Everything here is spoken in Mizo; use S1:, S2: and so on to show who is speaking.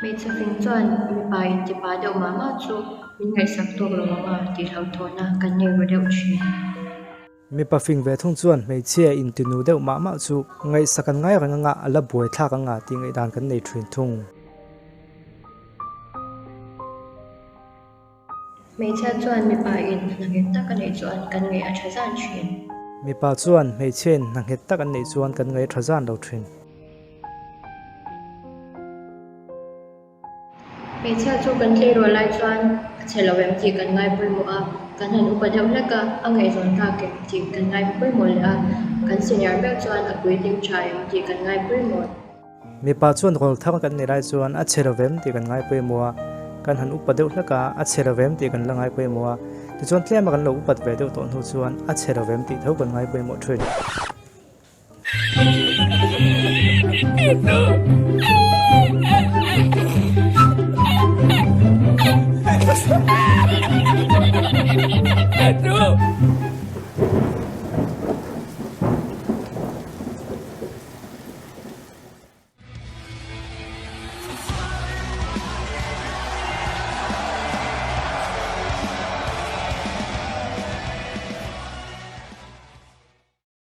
S1: Hmeichhe fing chuan mipa intipa deuh mah mah chu min ngaihsak tawk lo ang a tih hlauhthawnna kan nei ru deuh thin.
S2: Mipa fing ve thung chuan hmeichhia intinu deuh mah mah chu ngaihsak an ngai reng anga a la buai thlak anga tih ngaihdan kan nei thin thung.
S1: Hmeichhia chuan mipa in hna nghet tak a neih chuan kan ngaih a tha zan thin.
S2: Mipa chuan hmeichhia in hna nghet tak an neih chuan kan ngaih a tha zan lo thin.
S1: Hmeichhia chu kan tleirawl lai chuan a chhe lo em tih kan ngai pawimawh a, kan han upa deuh hlek a, a ngaihzawn tlak em tih kan ngai pawimawh leh a, kan senior meuh chuan a puitling tha em tih kan ngai pawimawh.
S2: Mipa chuan rawl thar kan nei lai chuan a chhe lo vem tih kan ngai pawimawh a, kan han upa deuh hlek a, a chhe lo vem tih kan la ngai pawimawh a, tichuan tlema kan lo upat ve deuh tawh hnu chuan a chhe lo vem tih tho kan ngai pawimawh thin.